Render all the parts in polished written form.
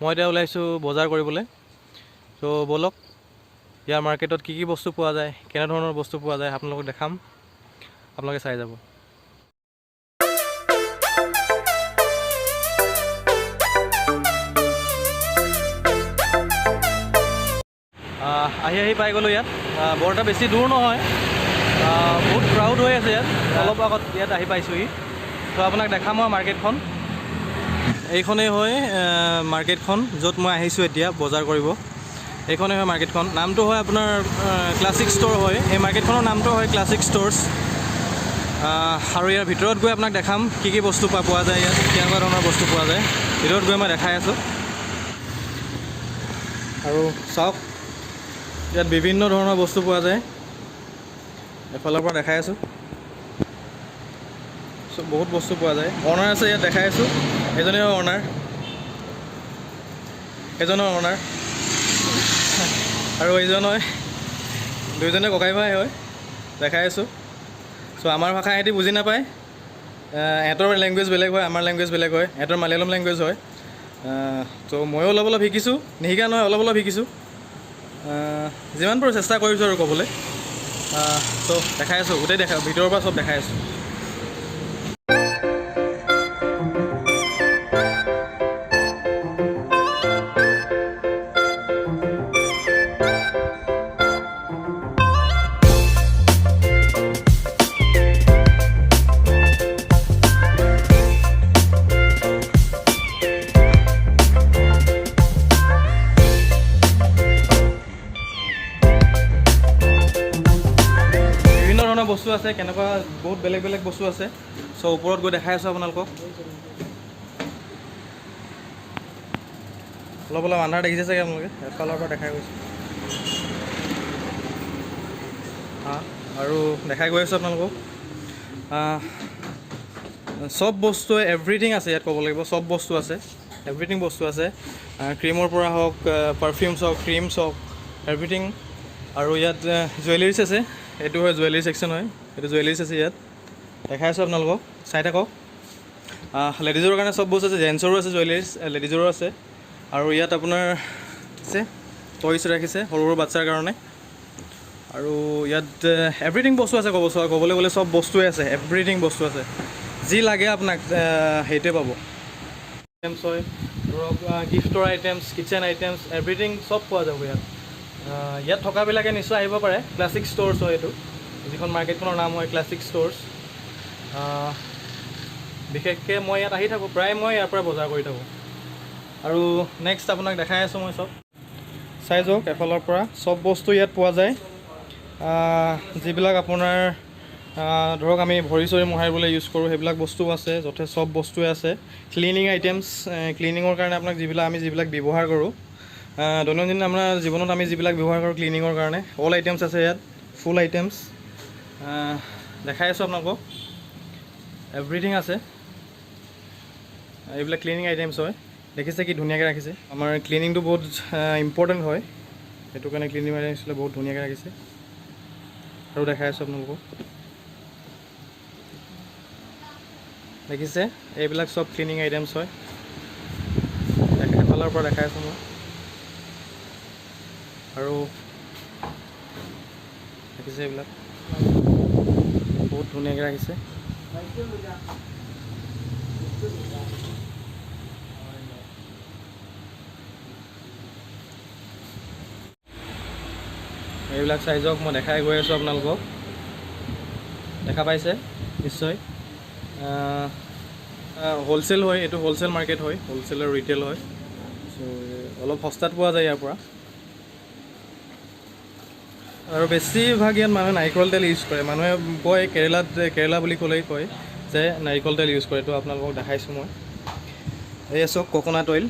মই এতিয়া ওলাইছোঁ বজাৰ কৰিবলৈ। ত' ব'লক, ইয়াৰ মাৰ্কেটত কি কি বস্তু পোৱা যায়, কেনেধৰণৰ বস্তু পোৱা যায় আপোনালোকক দেখাম, আপোনালোকে চাই যাব। আহি আহি পাই গ'লোঁ ইয়াত। বৰ এটা বেছি দূৰ নহয়। বহুত ক্ৰাউড হৈ আছে ইয়াত। অলপ আগত ইয়াত আহি পাইছোঁহি। ত' আপোনাক দেখাম মই মাৰ্কেটখন। এইখনেই হয় মাৰ্কেটখন, য'ত মই আহিছোঁ এতিয়া বজাৰ কৰিব। এইখনেই হয় মাৰ্কেটখন। নামটো হয় আপোনাৰ ক্লাছিক ষ্ট'ৰ হয়। এই মাৰ্কেটখনৰ নামটো হয় ক্লাছিক ষ্ট'ৰ্ছ। আৰু ইয়াৰ ভিতৰত গৈ আপোনাক দেখাম কি কি বস্তু পোৱা যায় ইয়াত, কেনেকুৱা ধৰণৰ বস্তু পোৱা যায়। ভিতৰত গৈ মই দেখাই আছোঁ। আৰু চাওক, ইয়াত বিভিন্ন ধৰণৰ বস্তু পোৱা যায়। এফালৰ পৰা দেখাই আছোঁ, চব বহুত বস্তু পোৱা যায়। অ'নাৰ আছে ইয়াত, দেখাই আছোঁ। এজনে অ'নাৰ, এজনৰ অ'নাৰ আৰু এইজন হয়। দুইজনে ককাই ভাই হয়, দেখাই আছোঁ। চ' আমাৰ ভাষা সিহঁতি বুজি নাপায়। ইহঁতৰ লেংগুৱেজ বেলেগ হয়, আমাৰ লেংগুৱেজ বেলেগ হয়। ইহঁতৰ মালয়ালম লেংগুৱেজ হয়। ত' ময়ো অলপ অলপ শিকিছোঁ, নিশিকা নহয়, অলপ অলপ শিকিছোঁ। যিমান পাৰোঁ চেষ্টা কৰিছোঁ আৰু ক'বলৈ। চ' দেখাই আছোঁ গোটেই, দেখা ভিতৰৰ পৰা চব দেখাই আছোঁ। বিভিন্ন ধৰণৰ বস্তু আছে, কেনেকুৱা বহুত বেলেগ বেলেগ বস্তু আছে। চ' ওপৰত গৈ দেখাই আছোঁ আপোনালোকক। অলপ অলপ আন্ধাৰ দেখিছে চাগে আপোনালোকে। এফালৰ পৰা দেখাই গৈছোঁ। হা, আৰু দেখাই গৈ আছোঁ আপোনালোকক। চব বস্তুৱে, এভৰিথিং আছে ইয়াত, ক'ব লাগিব চব বস্তু আছে, এভৰিথিং বস্তু আছে। ক্ৰীমৰ পৰা হওক, পাৰফিউমছ হওক, ক্ৰীমছ হওক, এভৰিথিং। আৰু ইয়াত জুৱেলাৰীছ আছে। এইটো হয় জুৱেলাৰী ছেকশ্যন হয় এইটো। জুৱেলাৰীছ আছে ইয়াত, দেখাই আছোঁ আপোনালোকক, চাই থাকক। লেডিজৰ কাৰণে চব বস্তু আছে, জেণ্টছৰো আছে জুৱেলাৰীছ, লেডিজৰো আছে। আৰু ইয়াত আপোনাৰ আছে, টয়ছ ৰাখিছে সৰু সৰু বাচ্ছাৰ কাৰণে। আৰু ইয়াত এভৰিথিং বস্তু আছে। ক'বলৈ গ'লে চব বস্তুৱে আছে, এভৰিথিং বস্তু আছে। যি লাগে আপোনাক সেইটোৱে পাব। আইটেমছ হয় ধৰক, গিফ্টৰ আইটেমছ, কিটচেন আইটেমছ, এভৰিথিং চব পোৱা যাব ইয়াত। ইয়াত থকাবিলাকে নিশ্চয় আহিব পাৰে। ক্লাছিক ষ্ট'ৰ্ছ হয় এইটো, যিখন মাৰ্কেটখনৰ নাম হয় ক্লাছিক ষ্ট'ৰ্ছ। বিশেষকৈ মই ইয়াত আহি থাকোঁ, প্ৰায় মই ইয়াৰ পৰা বজাৰ কৰি থাকোঁ। আৰু নেক্সট আপোনাক দেখাই আছোঁ মই চব। চাই যাওক, এফালৰ পৰা চব বস্তু ইয়াত পোৱা যায়। যিবিলাক আপোনাৰ ধৰক আমি ভৰি চৰি মোহাৰিবলৈ ইউজ কৰোঁ, সেইবিলাক বস্তুও আছে। যথেষ্ট চব বস্তুৱে আছে। ক্লিনিং আইটেমছ, ক্লিনিঙৰ কাৰণে আপোনাক যিবিলাক আমি যিবিলাক ব্যৱহাৰ কৰোঁ, দৈনন্দিন আমাৰ জীৱনত আমি যিবিলাক ব্যৱহাৰ কৰোঁ ক্লিনিঙৰ কাৰণে, অল আইটেমছ আছে ইয়াত, ফুল আইটেমছ। দেখাই আছোঁ আপোনালোকক, এভৰিথিং আছে। এইবিলাক ক্লিনিং আইটেমছ হয়। দেখিছে কি ধুনীয়াকৈ ৰাখিছে। আমাৰ ক্লিনিংটো বহুত ইম্পৰ্টেণ্ট হয়, সেইটো কাৰণে ক্লিনিং আইটেমছবিলাক বহুত ধুনীয়াকৈ ৰাখিছে। আৰু দেখাই আছোঁ আপোনালোকক, দেখিছে, এইবিলাক চব ক্লিনিং আইটেমছ হয়। এফালৰ পৰা দেখাই আছোঁ মই। আৰু দেখিছে, এইবিলাক বহুত ধুনীয়াকৈ ৰাখিছে। এইবিলাক চাই যাওক, মই দেখাই গৈ আছোঁ আপোনালোকক। দেখা পাইছে নিশ্চয়। হ'লচেল হয় এইটো, হ'লচেল মাৰ্কেট হয়, হ'লচেল আৰু ৰিটেইল হয়। চ' অলপ সস্তাত পোৱা যায় ইয়াৰ পৰা। আৰু বেছিভাগ ইয়াত মানুহে নাৰিকল তেল ইউজ কৰে। মানুহে কয় কেৰেলাত, কেৰেলা বুলি ক'লেই কয় যে নাৰিকল তেল ইউজ কৰে। এইটো আপোনালোকক দেখাইছোঁ মই। এই চাওক, কক'নাট অইল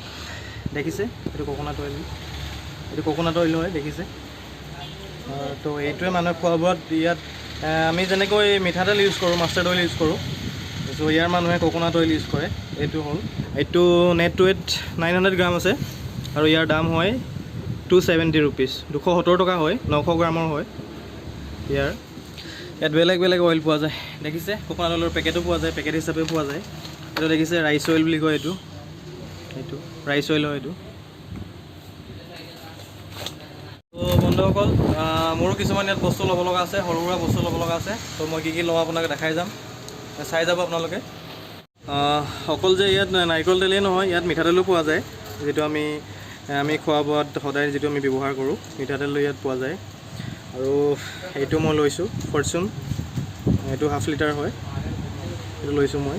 দেখিছে, এইটো কক'নাট অইল, এইটো কক'নাট অইল হয়, দেখিছে। তো এইটোৱে মানুহে খোৱা বোৱাত ইয়াত আমি যেনেকৈ মিঠাতেল ইউজ কৰোঁ, মাষ্টাৰ্ড অইল ইউজ কৰোঁ, চ' ইয়াৰ মানুহে কক'নাট অইল ইউজ কৰে। এইটো হ'ল, এইটো নেট ৱেইট 900 গ্ৰাম আছে আৰু ইয়াৰ দাম হয় 270 ৰুপিজ, 270 টকা হয়, 900 গ্ৰামৰ হয় ইয়াৰ। ইয়াত বেলেগ বেলেগ অইল পোৱা যায়, দেখিছে। কক'নাট অইলৰ পেকেটো পোৱা যায়, পেকেট হিচাপেও পোৱা যায়। এইটো দেখিছে, ৰাইচ অইল বুলি কয় এইটো। এইটো ৰাইচ অইল হয় এইটো। বন্ধুসকল, মোৰো কিছুমান ইয়াত বস্তু ল'ব লগা আছে, সৰু সুৰা বস্তু ল'ব লগা আছে। ত' মই কি কি লওঁ আপোনাক দেখাই যাম, চাই যাব আপোনালোকে। অকল যে ইয়াত নাৰিকল তেলেই নহয়, ইয়াত মিঠাতেলো পোৱা যায়, যিটো আমি খোৱা বোৱাত সদায় যিটো আমি ব্যৱহাৰ কৰোঁ, মিঠাতেলো ইয়াত পোৱা যায়। আৰু এইটো মই লৈছোঁ ফৰচুন, এইটো হাফ লিটাৰ হয়, এইটো লৈছোঁ মই,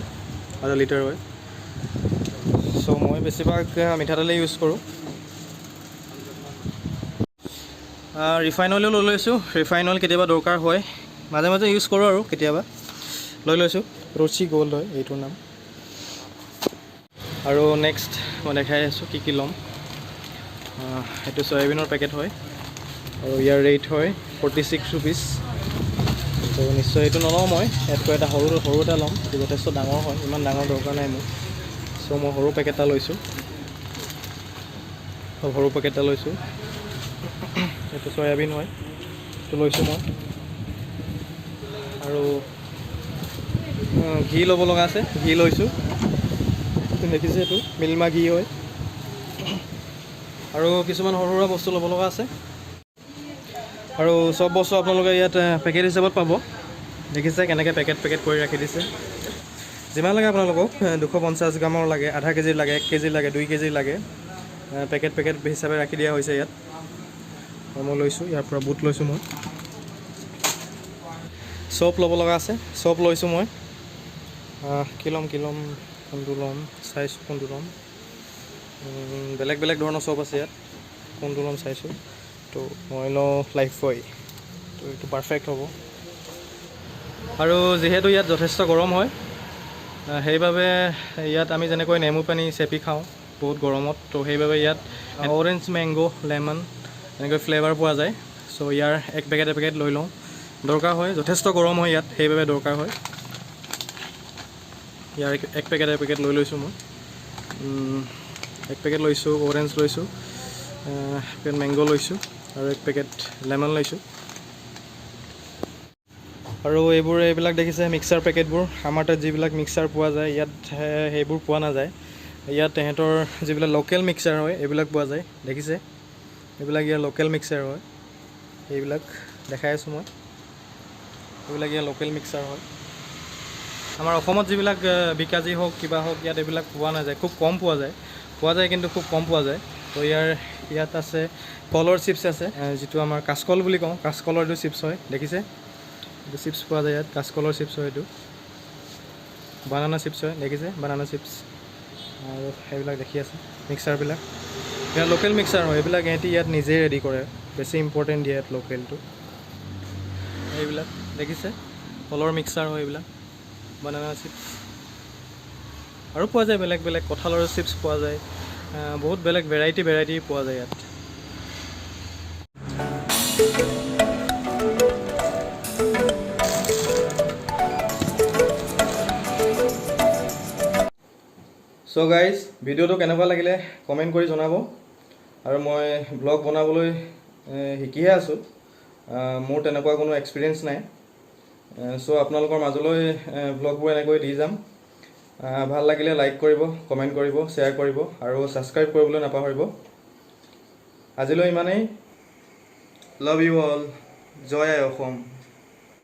আধা লিটাৰ হয়। চ' মই বেছিভাগ মিঠাতেলেই ইউজ কৰোঁ। ৰিফাইন অইলো লৈ লৈছোঁ। ৰিফাইন অইল কেতিয়াবা দৰকাৰ হয়, মাজে মাজে ইউজ কৰোঁ আৰু কেতিয়াবা লৈ লৈছোঁ। ৰুচি গ'ল্ড হয় এইটোৰ নাম। আৰু নেক্সট মই দেখাই আছোঁ কি কি ল'ম। এইটো চয়াবিনৰ পেকেট হয় আৰু ইয়াৰ ৰেট হয় 46 ৰুপিজ। ত' নিশ্চয় এইটো নলওঁ মই, ইয়াতকৈ এটা সৰু সৰু এটা ল'ম। এইটো যথেষ্ট ডাঙৰ হয়, ইমান ডাঙৰ দৰকাৰ নাই মোক। চ' মই সৰু পেকেট এটা লৈছোঁ, সৰু পেকেট এটা লৈছোঁ। এইটো চয়াবিন হয়, এইটো লৈছোঁ মই। আৰু ঘি ল'ব লগা আছে, ঘি লৈছোঁ। দেখিছে, এইটো মিল্মা ঘি হয়। আৰু কিছুমান সৰু সুৰা বস্তু ল'ব লগা আছে। আৰু চব বস্তু আপোনালোকে ইয়াত পেকেট হিচাপত পাব। দেখিছে কেনেকৈ পেকেট পেকেট কৰি ৰাখি দিছে। যিমান লাগে আপোনালোকক, 250 গ্ৰামৰ লাগে, আধা কেজিৰ লাগে, 1 কেজি লাগে, 2 কেজি লাগে, পেকেট পেকেট হিচাপে ৰাখি দিয়া হৈছে ইয়াত। আৰু মই লৈছোঁ ইয়াৰ পৰা বুট লৈছোঁ মই। চপ ল'ব লগা আছে, চপ লৈছোঁ মই। কি ল'ম, কি ল'ম, কোনটো ল'ম চাইছোঁ, কোনটো ল'ম। বেলেগ বেলেগ ধৰণৰ চপ আছে ইয়াত, কোনটো ল'ম চাইছোঁ। তো মই লওঁ লাইফ বয়, তো এইটো পাৰফেক্ট হ'ব। আৰু যিহেতু ইয়াত যথেষ্ট গৰম হয়, সেইবাবে ইয়াত আমি যেনেকৈ নেমু পানী চেপি খাওঁ বহুত গৰমত, তো সেইবাবে ইয়াত অৰেঞ্জ, মেংগ', লেমন এনেকৈ ফ্লেভাৰ পোৱা যায়। চ' ইয়াৰ এক পেকেট এক পেকেট লৈ লওঁ, দৰকাৰ হয়। যথেষ্ট গৰম হয় ইয়াত, সেইবাবে দৰকাৰ হয়। ইয়াৰ এক পেকেট এক পেকেট লৈ লৈছোঁ মই। এক পেকেট লৈছোঁ অৰেঞ্জ লৈছোঁ, এক পেকেট মেংগ' লৈছোঁ আৰু এক পেকেট লেমন লৈছোঁ। আৰু এইবোৰ এইবিলাক দেখিছে মিক্সাৰ পেকেটবোৰ। আমাৰ তাত যিবিলাক মিক্সাৰ পোৱা যায়, ইয়াত সেইবোৰ পোৱা নাযায়। ইয়াত তেহেঁতৰ যিবিলাক লোকেল মিক্সাৰ হয়, এইবিলাক পোৱা যায়। দেখিছে, এইবিলাক ইয়াৰ লোকেল মিক্সাৰ হয়। এইবিলাক দেখাই আছোঁ মই, এইবিলাক ইয়াৰ লোকেল মিক্সাৰ হয়। আমাৰ অসমত যিবিলাক বিকাজী হওক, কিবা হওক, ইয়াত এইবিলাক পোৱা নাযায়, খুব কম পোৱা যায়। পোৱা যায় কিন্তু খুব কম পোৱা যায়। তো ইয়াত আছে কলৰ চিপছ আছে, যিটো আমাৰ কাচকল বুলি কওঁ, কাচকলৰ এইটো চিপছ হয়। দেখিছে, এইটো চিপছ পোৱা যায় ইয়াত, কাচকলৰ চিপছ হয়। এইটো বানানা চিপছ হয়, দেখিছে, বানানা চিপছ। আৰু সেইবিলাক দেখি আছে মিক্সাৰবিলাক, ইয়াত লোকেল মিক্সাৰ হয় এইবিলাক। ইহঁতি ইয়াত নিজেই ৰেডি কৰে, বেছি ইম্পৰ্টেণ্ট দিয়ে ইয়াত লোকেলটো। এইবিলাক দেখিছে, কলৰ মিক্সাৰ হয় এইবিলাক, বানানা চিপছ। আৰু পোৱা যায় বেলেগ বেলেগ, কঁঠালৰ চিপছ পোৱা যায়, বহুত বেলেগ ভেৰাইটি ভেৰাইটি পোৱা যায় ইয়াত। চ' গাইজ, ভিডিঅ'টো কেনেকুৱা লাগিলে কমেণ্ট কৰি জনাব। আৰু মই ব্লগ বনাবলৈ শিকিহে আছোঁ, মোৰ তেনেকুৱা কোনো এক্সপিৰিয়েঞ্চ নাই। চ' আপোনালোকৰ মাজলৈ ব্লগবোৰ এনেকৈ দি যাম। ভাল লাগিলে লাইক কৰিব, কমেণ্ট কৰিব, শ্বেয়াৰ কৰিব আৰু ছাবস্ক্ৰাইব কৰিবলৈ নাপাহৰিব। আজিলৈ ইমানেই। লাভ you all. Joy I Assam.